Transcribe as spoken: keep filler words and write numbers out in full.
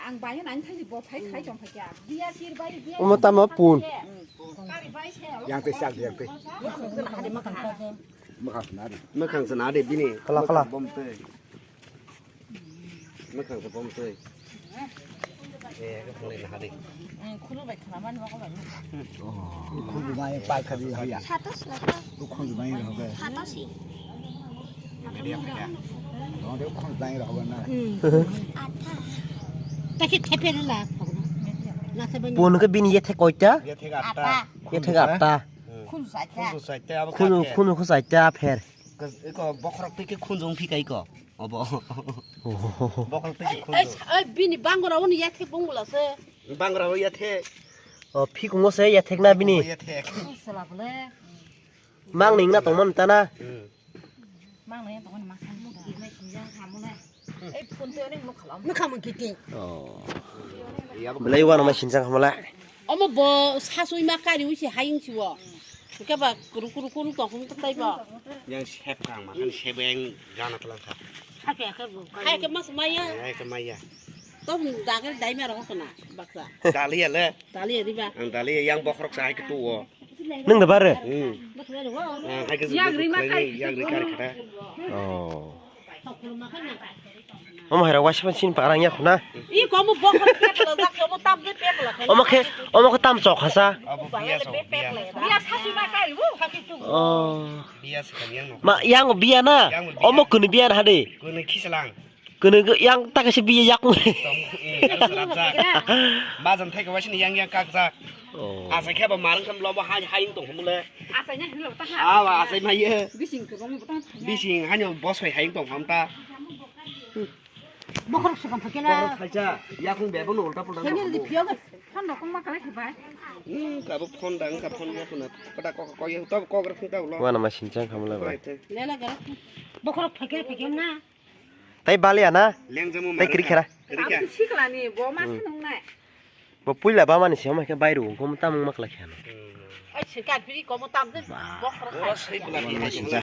Ang bai nang thai bo phai khai tong phai kya. Biya sir bai biya. Omo tamo pun. Kari bai se. Yang tei sak yang tei. Mwkhang se nari. Mwkhang se nari bini. Kala, kala. Bom tei. Mwkhang se bom tei. Eh, ka phunglai na hadi. Khunu bai khana mani ma ko bai. Khunu bai pa khadi ya. Satos la. Khunu bai ro ga. Satos si. Pon ke bini yethe koita? Yethe atta. Yethe atta. Khunu saita. Khunu, khunu kho saita pher. Iko bokhorok twi ke khunjung phi kai ko. Obo. Bokhorok twi ke khunjung. Ai, bini bangra woni yethe bongla se. Bangra wo yethe. O, phi kungo se yethe na bini. Yethe. Sala bole. Mang ning na tongmon ta na. Hmm. Mang ning tongmon mang san. Muki mai sinjang hamuna. Ei phone te onek mokhalam. Mokhalam kiti. Oh. Belai wana mai sinjang hamala. Omo bo sasui ma kari usi hayung siwo. Ke ba kuru kuru kuru to hum tai ba. Yang sep kang ma kan sep yang jana telang kha. Hai ke mas maya. Hai ke maya. To hum dagel dai ma ro kona baksa. Dali ya le. Dali ya di ba. Ang dali yang bokhorok sa hai ke tuwo. Nung da bare? Hmm. Ah, hai ke yang ri ma kai. Yang ri kar kata. Oh. Omo hai ra waisa sin parang ya khuna. I komo bokol pekla jak komo tam de pekla. Omo khe, omo khe tam chok hasa. Abo biya so biya. Biya sasu ma kai bu. Oh. Biya se kan yang no. Ma yang biya na. Yang biya. Omo kunu biya na hade. Kunu khisalang. Kunu yang ta kaisa biya yak. Tong, eh, aro serap jak. Majang thai ko waisa ni yang yang kak jak. Oh. Asa khe ba marang kam lo bo hai hai tong hum le. Asai nya hilo ta ha. Awa asai ma ye. Bising ko mo ta. Bising hanyo bosoi hai tong ham ta. Bokhorok sukam phakela. Bokhorok thaisa, yakung bebo no ulta pulta. Kene di phiyo ga. Phone rok ma kala khibai. Hmm, ka bo phone dang ka phone ya kuna. Kada kok kok ya to kok rok ta ulo. Wana ma sinchang khamla ba. Lela gara. Bokhorok phakela phakela na. Tai baliya na. Lengjamo. Tai kri khera. Kri kha. Sikla ni bo ma sanung nai. Bo puila ba mani se ma khe bairu ko tamung ma kala khano. Ai se ka phiri ko mo tam de. Bokhorok. Bo sai bula.